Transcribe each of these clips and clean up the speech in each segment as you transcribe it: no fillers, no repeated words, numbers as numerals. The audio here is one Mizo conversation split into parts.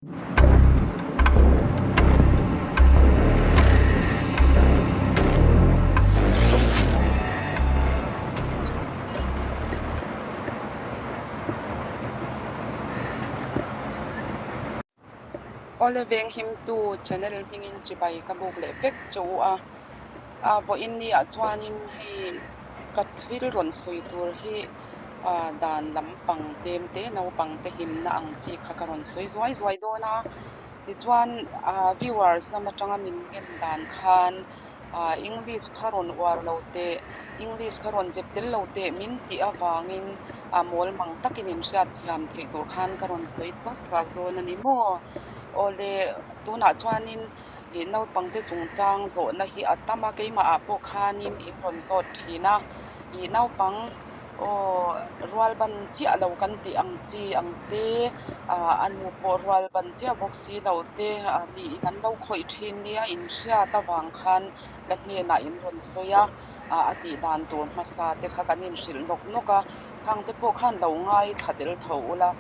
Awle Venghimtu channel hmingin chibai ka buk leh vek che u a, a vawiin ni ah chuanin hei ka thil rawn sawi tur hi ah dan lampang tlem te naupang te hlimna ang chi kha ka rawn sawi zuai zuai dawn a, tichuan ah viewers lam atanga min ngen dan khan ah English kha rawn uar lo teh English kha rawn zep tel lo teh min tih avangin a mawl mang takin in hriat thiam theih tur khan ka rawn sawi thuak thuak dawn a ni maw? Awle tunah chuanin ih naupangte chungchang zawhna hi a tam a keimah ah pawh khanin in rawn zawt thin a ih naupang aw rual ban chiah lo kan tih ang chi ang te ah a nu pawh rual ban chiah bawk si lo te ah miin an lo khawih thin nia in hriat avang khan ka hnenah in rawn sawi a ah a tih dan tur hmasa te kha kan inhrilh nawk nawk a khang te pawh khan lo ngaithla tel tho ula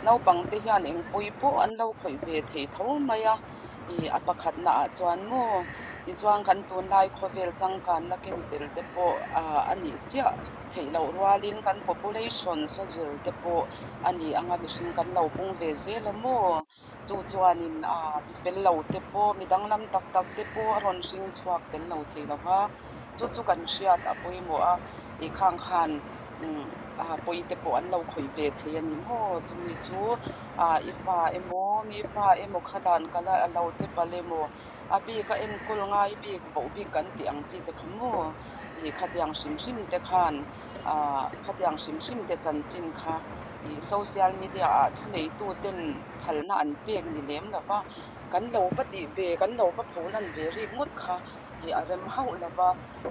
naupang te hian engpui pawh an lo khawih ve thei tho mai a ih a pakhatna ah chuan maw tichuan kan tunlai khawvel changkanna ken tel te pawh ah a nih chiah theih loh rualin kan population saw zir te pawh a ni ang a mihring kan lo pung ve zel a maw chu chuanin ah mi fel lo te pawh mi danglam tak tak te pawh a rawn hring chhuak tel lo thei lo va chu chu kan hriat a pawimawh a ih khang khan umm ah pawi te pawh an lo khawih ve thei a ni maw chumi chu ah i fa emaw mi fa emaw kha dan ka la lo che palh emaw a bik a enkawl ngai bik voh bik kan tih ang chi te kha maw ih khatiang hrim hrim te khan ah khatiang hrim hrim te chanchin kha ih social media ah thuneitu ten phalna an pek ni lem lo va kan lo va tih ve kan lo va pho lan ve rik ngawt kha ih a rem hauh lo va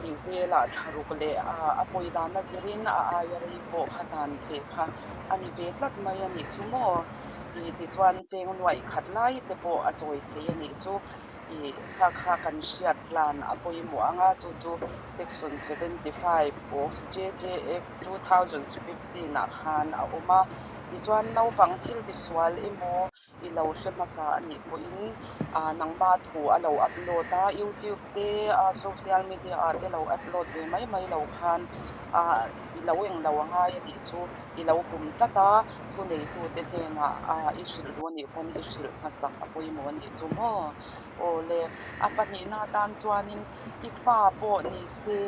ih zelah thlaruk leh ah a pawi dana zirin a aia rei pawh kha dan theih kha a ni ve tlat mai a nih chu maw ih tichuan cheng nuaih khat lai te pawh a chawi thei a nih chu ih kha kha kan hriat tlan a pawimawh ang a chu chu section 75 of J_J Act 2015 ah khan a awm a tichuan naupang thil tisual emaw i lo hre hmasa a nih pawhin ah nangma thu a lo upload a youtube te a social media ah te lo upload ve mai mai lo khan ah i lo englo a ngai a nih chu i lo hum tlat a thuneitute hnenah ah i hrilh duh a nih pawn i hrilh hmasak a pawimawh a nih chu maw aw le a pahnihna atan chuanin i fa pawh ni se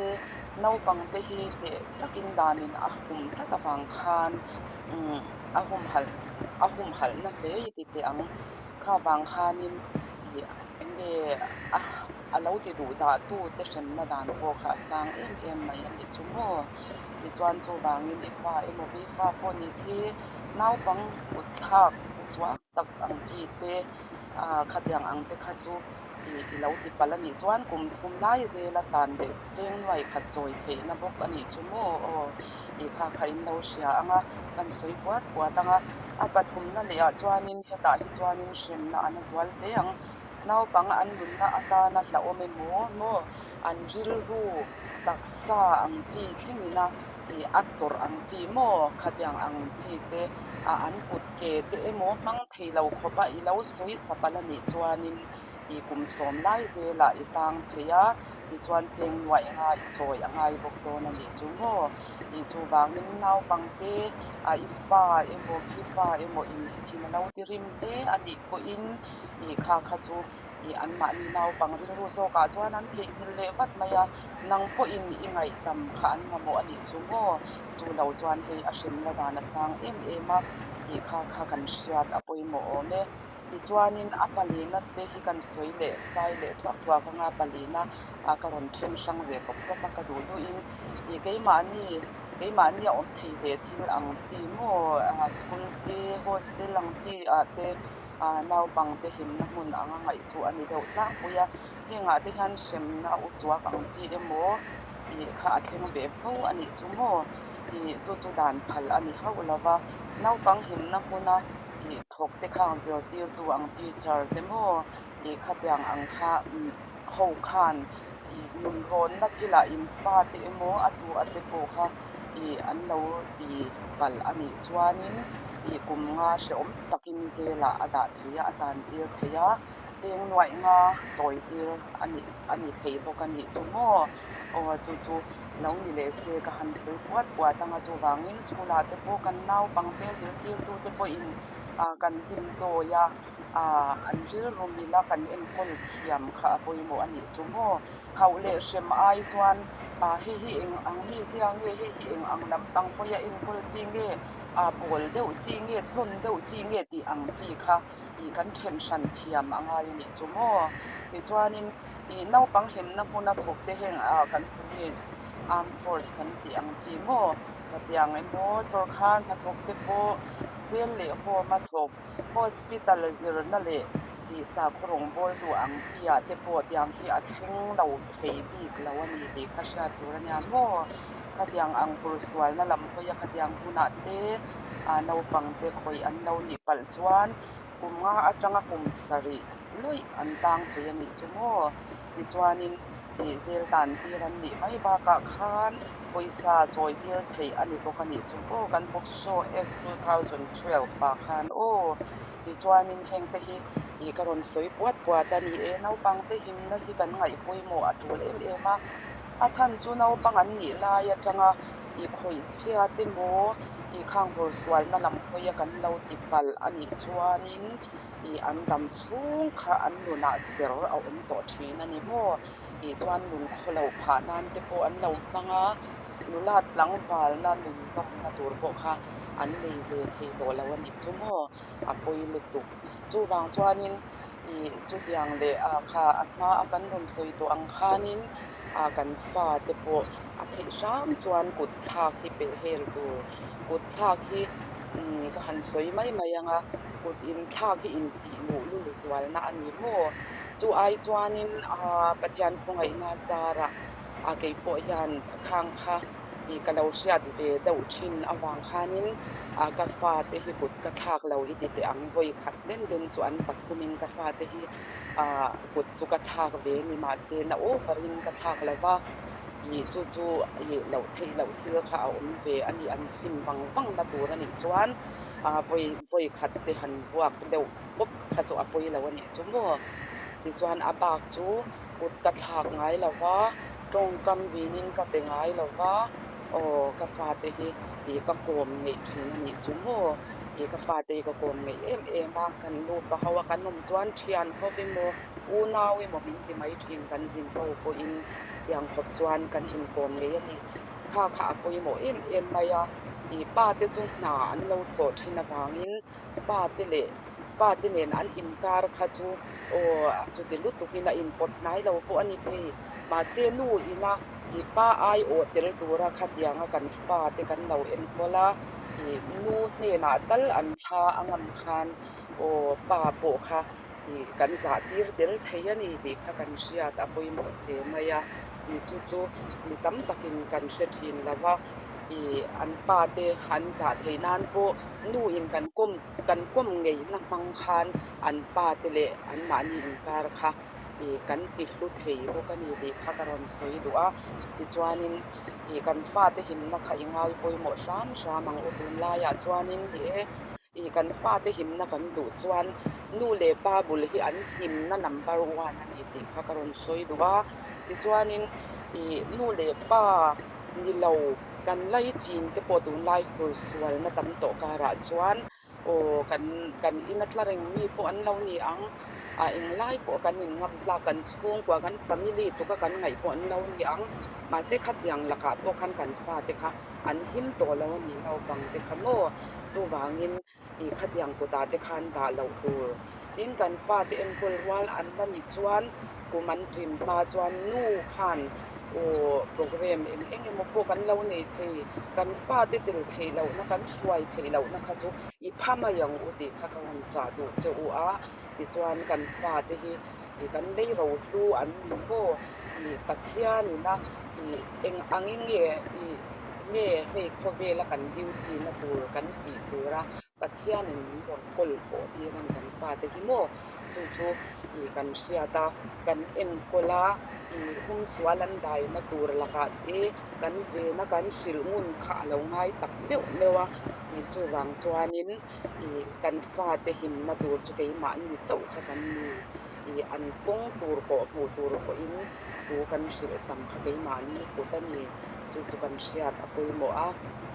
naupang te hi hneh takin danin a hum tlat avang khan umm a humhalh a humhalh na hle i ti teh ang kha vang khanin ih eng nge a a lo ti duh dah tu te hremna dan pawh kha a sang em em mai a nih chu maw tichuan chuvangin i fa emaw mi fa pawh ni se naupang kut thlak u chuak tak ang chi te ah khatiang ang te kha chu ih i lo ti palh a nih chuan kum thum lai zela tan leh cheng nuai khat chawi theihna bawk a nih chu maw aw ih kha kha in lo hria ang a kan sawi puat puat ang a a pathumna leh ah chuanin hetah hi chuanin hremna an a zual hle ang naupang an nunna atana hlauhawm emaw maw an rilru taksa ang chi thlengin a ih a tawrh ang chi maw khatiang ang chi te ah an kut ke te emaw hmang thei lo khawp a i lo sawi sa palh a nih chuanin ih kum sawm lai zelah i tang thei a tichuan cheng nuaih anga i chawi a ngai bawk dawn a nih chu maw ih chuvangin naupang te ah i fa emaw mi fa emaw in i thin a lo ti rim hle a nih pawhin ih kha kha chu ih anmahni naupang rilru zawkah chuan an theihnghilh leh vat mai a nang pawhin i ngaihdam kha an mamawh a nih chu maw chu lo chuan hei a hremna dan a sang em em a ih kha kha kan hriat a pawimawh awm e tichuanin a palina te hi kan sawi leh kai leh thuak thuak anga palina ah ka rawn then hrang ve tawp tawp a ka duh duhin ih keimahni keimahni a awm thei ve thil ang chi maw ah school te hostel ang chi ah te ah naupang te hlimna hmun anga ngaih chu a ni deuh tlangpui a hengah te hian hremna u chuak ang chi emaw ih kha a thleng ve fo a nih chu maw ih chu chu dan phal a ni hauh lo va naupang hlimna hmuna ih thawk te khang zirtirtu ang teacher te maw ih khatiang ang kha ho khan ih nunrawnna thilah in fa te emaw a tu a te pawh kha ih an lo ti palh a nih chuanin. Ih kum nga hrehawm takin zelah a dah thei a, a tan tir thei a, cheng nuaih nga chawi tir a ni a ni thei bawk a nih chu maw? Aw chu chu lo ni leh se ka han sawi puat puat ang a, chuvangin school ah te pawh kan naupangte zirtirtu te pawhin ah kan dimdawi a, ah an rilru mila kan enkawl thiam kha a pawimawh a nih chu maw? Hauh leh hrem ai chuan ah hei hi eng ang mi zia nge, hei hi eng ang lampang hawia enkawl chi nge, ah pawl deuh chi nge, tlawn deuh chi nge tih ang chi kha ih kan then hran thiam a ngai a nih chu maw? Tichuanin ih naupang hlimna hmuna thawk te heng ah kan police, armed force kan tih ang chi maw? Khatiang emaw sawrkhar hnathawk te pawh zel leh home a thawk Hospital zirna leh ih sakhaw rawngbawltu ang chi ah te pawh tiang khi a thleng lo thei bik lo a ni tih kha hriat tur a nia maw? Khatiang ang hur sualna lam hawia khatiang hunah te ah naupang te khawih an lo nih palh chuan kum nga atanga kum sarih lawih an tang thei a nih chu maw? Tichuanin ih zel dan tir an nih mai bakah khan pawisa chawi tir theih a ni bawk a nih chu aw kan POCSO Act 2012 ah khan aw tichuanin heng te hi ih ka rawn sawi puat puat a ni e naupang te himna hi kan ngaih pawimawh a tul em em a a chhan chu naupang an nih lai atanga ih khawih chhia te maw ih khang hur sualna lam hawi a kan lo ti palh a nih chuanin ih an dam chhung kha an nunah ser a awm tawh thin a ni maw tih chuan nun khaw lo phah nan te pawh an lo hmang a, nula tlangvalna nun nawmna tur pawh kha an nei ve thei tawh lo a nih chu maw a pawi lutuk. Chuvang chuanin ih chutiang leh ah kha a hma a kan rawn sawi tawh ang khanin ah kan fa te pawh a theih hram chuan kut thlak hi peh hel tur kut thlak hi umm ka han sawi mai mai ang a kut inthlak hi intih luh lul zualna a ni maw? Chu ai chuanin ah Pathian khawngaihna zarah ah kei pawh hian khang kha ih ka lo hriat ve deuh thin avang khanin ah ka fate hi kut ka thlak lo i ti teh ang vawi khat den den chu an pathumin ka fate hi ah kut chu ka thlak ve ni mahse na over in ka thlak lo va ih chu chu ih loh theih loh thil kha a awm ve a ni an sim vang vang na tur a nih chuan ah vawi vawi khat te han vuak deuh pawp kha chu a pawi lo a nih chu maw tichuan a bak chu kut ka thlak ngai lo va tawngkam vinin ka pe ngai lo va aw ka fate hi ih ka kawm ngeih thin a nih chu maw ih ka fate hi ka kawm ngeih em em a kan nufa ho a kan awm chuan thian ho emaw unau emaw min ti mai thin kan zin ho pawhin tiang khawp chuan kan inkawm ngei a ni kha kha a pawimawh em em mai a ih pa te chu hna an lo thawh thin avangin fate leh fate nen an inkar kha chu aw chuti lutukin a inpawt hnai lo pawh a ni thei mahse nu ina ih pa aiawh tel tura khatianga kan fate kan lo enkawl a ih nu hnenah tal an thla a ngam khan aw pa pawh kha ih kan zah tir tel thei a ni tih kha kan hriat a pawimawh hle mai a ih chu chu mi tam takin kan hre thin lo va ih an pa te an zah theih nan pawh nu in kan kawm kan kawm ngeihna hmang khan an pa te leh anmahni inkar kha ih kan ti hlu thei bawk a ni tih kha ka rawn sawi duh a tichuanin ih kan fate himna kha i ngai pawimawh hram hram ang u tunlaiah chuanin ni e ih kan fate himna kan duh chuan nu leh pa bul hi an himna number one a ni tih kha ka rawn sawi duh a tichuanin ih nu leh pa ni lo kan laichin te pawh tunlai hur sualna tam tawh karah chuan aw kan kan ina tla reng mi pawh an lo ni ang a englai pawh kan in ngam tlak kan chhungkua kan family tuka kan ngaih pawh an lo ni ang mahse khatiang lakah pawh khan kan fate kha an him tawh lo a ni naupang te kha maw chuvangin ih khatiang kutah te khan dah loh tur tin kan fate enkawl rual an la nih chuan kum an tlin hma chuan nu khan aw programme eng eng emaw pawh kan lo nei thei kan fate tel theih lohna kan hruai theih lohna kha chu i pha mai ang u tih kha ka rawn chah duh che u a tichuan kan fate hi ih kan lei ro hlu an ni maw ih Pathian ina ih eng angin nge ih nge hei khawvela kan duty na tur kan tih tura Pathianin min rawn kawl pawh tir a ni kan fate hi maw chu chu ih kan hriat a kan enkawl a. Ih humsual an daina tur lakah te kan vena kan hrilh ngun kha a lo ngai tak meuh meuh a, ih chuvang chuanin ih kan fate himna tur chu keimahni chauh kha kan ni. Ih an kawng tur kawh hmuh tur pawhin thu kan hrilh tam kha keimahni kut a ni. Chu chu kan hriat a pawimawh a,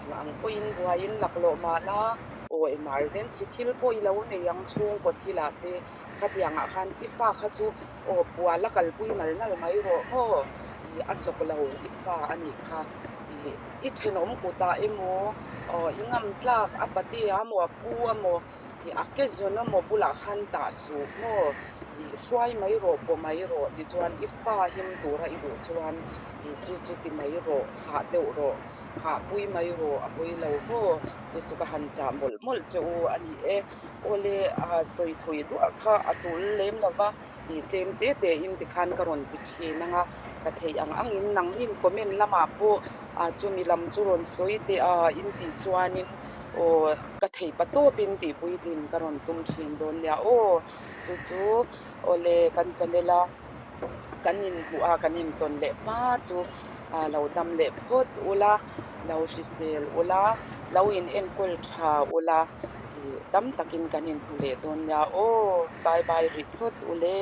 eng ang pawhin buaiin laklawh mah la, aw emergency thil pawh i lo nei ang chhungkaw thilah te Khatiangah khan i fa kha chu aw pual a kalpui nal nal mai rawh maw? Ih a hlawk lo i fa a nih kha. Ih i thenawm kutah emaw aw i ngam tlak a patea maw a pu amaw ih a ke zawn amaw bulah khan tah suh maw? Ih hruai mai rawh paw mai rawh tichuan i fa him tura i duh chuan ih chu chu ti mai rawh hah deuh rawh hah pui mai rawh a pawi lo maw? Chu chu ka han chah mawlh mawlh che u a ni e. Awle a sawi thawi duah kha a tul lem lo va, ih tlem te te in tikhan ka rawn ti thin ang a, ka theih ang angin nangnin comment lamah pawh ah chumi lam chu rawn sawi teh a in tih chuanin aw ka theih pa tawpin tih puitlin ka rawn tum thin dawn nia aw chu chu awle kan channel a kan inhmuh a kan intawn leh hma chu ah lo dam leh phawt ula lo hrisel ula lo in enkawl tha ula. Ih tam takin kan inhmu leh dawn nia aw, bye bye rih phawt u le.